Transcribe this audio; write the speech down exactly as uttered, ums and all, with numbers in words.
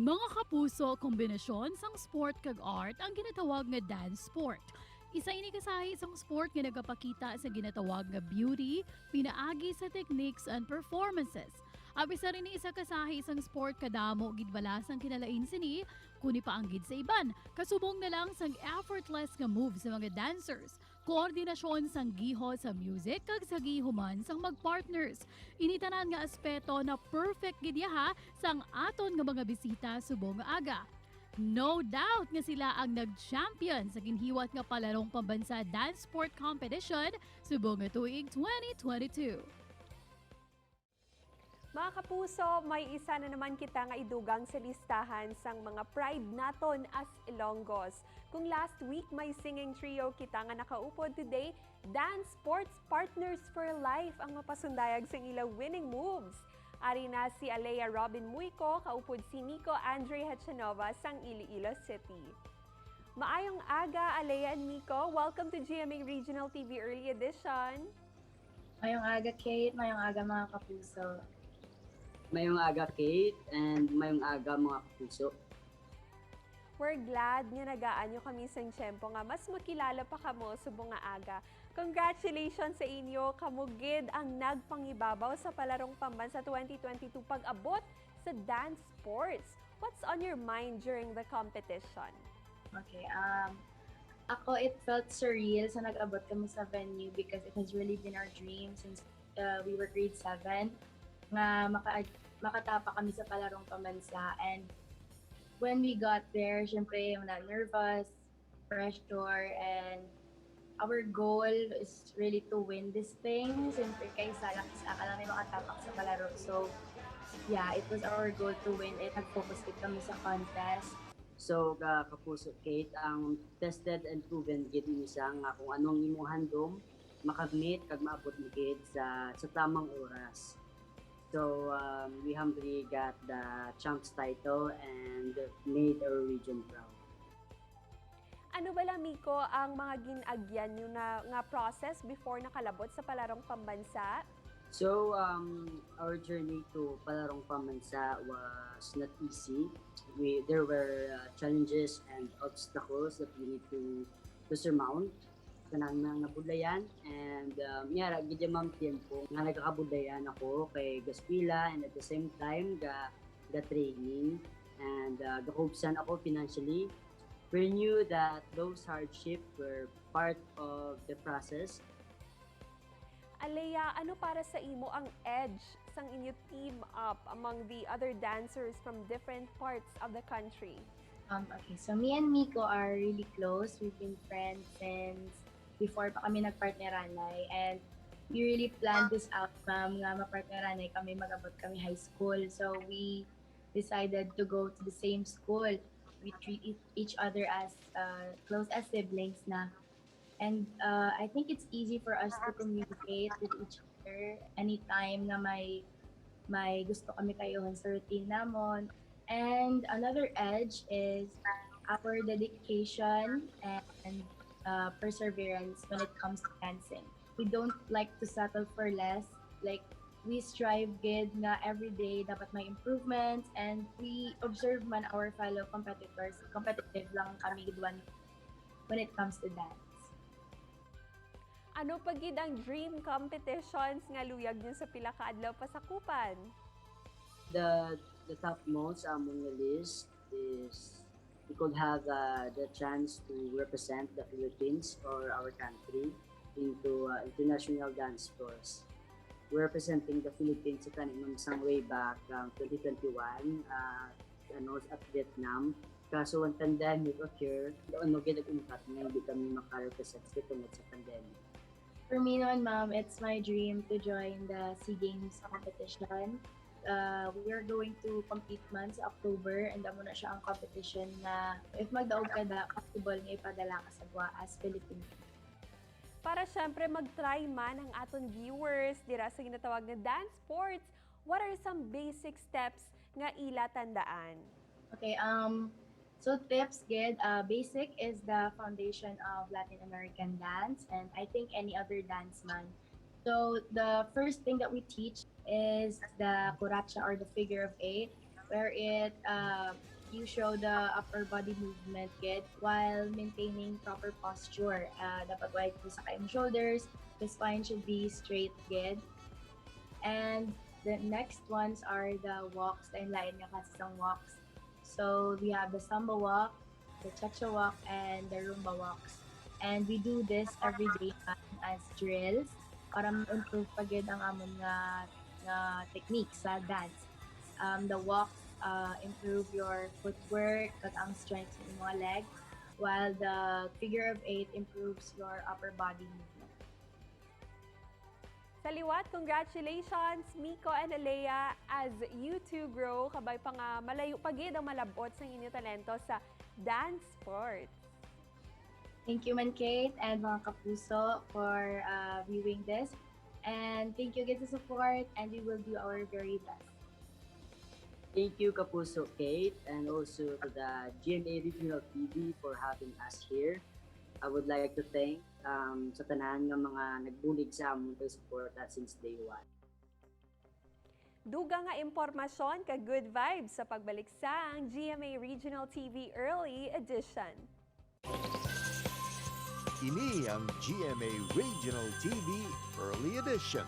Mga kapuso, kombinasyon sang sport kag art ang ginatawag nga dance sport. Isa ini ka sahi sang sport nga nagapakita sa ginatawag nga beauty pinaagi sa techniques and performances. Abisan ini isa ka sahi sang sport, kadamo gid bala sang kinalain sini, kung ipaanggid sa iban, kasubong na lang sang effortless nga moves sa mga dancers, koordinasyon sang giho sa music kag sa gihuman sang mag-partners. Ini tanan nga aspeto na perfect gid yaha sang aton nga mga bisita subong nga aga. No doubt nga sila ang nag-champion sa ginhiwat nga Palarong Pambansa Dance Sport Competition subong nga tuig twenty twenty-two. Mga kapuso, may isa na naman kita nga idugang sa listahan sang mga pride naton as Ilonggos. Kung last week may singing trio kita nga nakaupod, today dance sports partners for life ang mapasundayag sang ila winning moves. Ari na si Alea Robin Muico kaupod si Nico Andre Hachanova sang Iloilo City. Maayong aga, Alea and Nico. Welcome to G M A Regional T V Early Edition. Mayong aga, Kate. Mayong aga, mga kapuso. Mayong aga, Kate, and mayong aga, mga kapuso. We're glad nga nagaan nyo kami sang tiyempo nga mas makilala pa kamo subong nga aga. Congratulations sa inyo, kamo gid ang nagpangibabaw sa Palarong Pambansa twenty twenty-two pag-abot sa dance sports. What's on your mind during the competition? Okay, um, ako, it felt surreal sa nag-abot kami sa venue because it has really been our dream since uh, we were grade seven nga maka makatapa kami sa Palarong Pambansa. And when we got there, syempre, na nervous, pressure, and our goal is really to win this thing. Siyempre, kay isa lang, isa ka lang may makatapak sa palaro. So, yeah, it was our goal to win it. Nag-focus gid kami sa contest. So, ka kapuso, Kate, ang tested and proven gid ni siya nga kung anong imong handom, makagmit kag maabot mo gid sa, sa tamang oras. So, um, we humbly got the champs title and made our region proud. Ano bala, Miko, ang mga gin-agyan nyo na nga process before nakalabot sa Palarong Pambansa? So, um, our journey to Palarong Pambansa was not easy. We, there were uh, challenges and obstacles that we need to, to surmount. Kanang nang nabudlayan and um, yara gid yung mga tiempo nga nagakabudlayan ako kay gaspila and at the same time ga ga training and uh, gahubsan ako financially. We knew that those hardships were part of the process. Alea, ano para sa imo ang edge sang inyo team up among the other dancers from different parts of the country? Um, okay, so me and Miko are really close. We've been friends since before pa kami nagpartneranay, and we really planned this out, ma'am, nga mapartneranay kami mag-abot kami high school. So we decided to go to the same school. We treat e- each other as uh, close as siblings na. And uh, I think it's easy for us to communicate with each other anytime nga may may gusto kami kayuhan sa routine namon. And another edge is our dedication and uh, perseverance when it comes to dancing. We don't like to settle for less. Like, we strive gid nga every day dapat may improvements, and we observe man our fellow competitors. Competitive lang kami gid when, when it comes to dance. Ano pa gid ang dream competitions nga luyag nyo sa pila ka adlaw pa sakupan? The the topmost among list is we could have uh, the chance to represent the Philippines or our country into uh, international dance tours. We're representing the Philippines sa tanan sang way back um, twenty twenty-one uh, ano, at Vietnam. Kaso ang pandemic occur, ano gid nag-impact nga hindi kami makarepresent kay tungod sa pandemic. For me noon, ma'am, it's my dream to join the SEA Games competition. Uh, we are going to compete man sa October, and amo na siya ang competition na if magdaog ka da, possible nga ipadala ka sa gwa as Philippine team. Para syempre mag-try man ang aton viewers dira sa ginatawag nga dance sports, what are some basic steps nga ila tandaan? Okay, um, so tips gid, uh, basic is the foundation of Latin American dance, and I think any other dance man. So the first thing that we teach is the cuaracha or the figure of eight, where it uh, you show the upper body movement gid while maintaining proper posture. Ah, dapat wide po sa kayong shoulders, the spine should be straight gid. And the next ones are the walks, lain-lain nga klase sang walks. So we have the Samba walk, the Cha-Cha walk, and the Rumba walks. And we do this every day man as drills para ma-improve pa gid ang amon nga, nga technique sa dance. Um, the walks uh, improve your footwork, kag ang strength sa imong leg, while the figure of eight improves your upper body movement. Sa liwat, congratulations, Miko and Alea, as you two grow. Kabay pa nga malayo pa gid ang malab-ot sang inyo talento sa dance sports. Thank you man, Kate, and mga kapuso, for uh, viewing this. And thank you again sa support, and we will do our very best. Thank you, Kapuso Kate, and also to the G M A Regional T V for having us here. I would like to thank um, sa tanan nga mga nagbulig sa amon kag support us since day one. Dugang nga impormasyon kag good vibes sa pagbalik sang G M A Regional T V Early Edition. Ini ang G M A Regional T V Early Edition.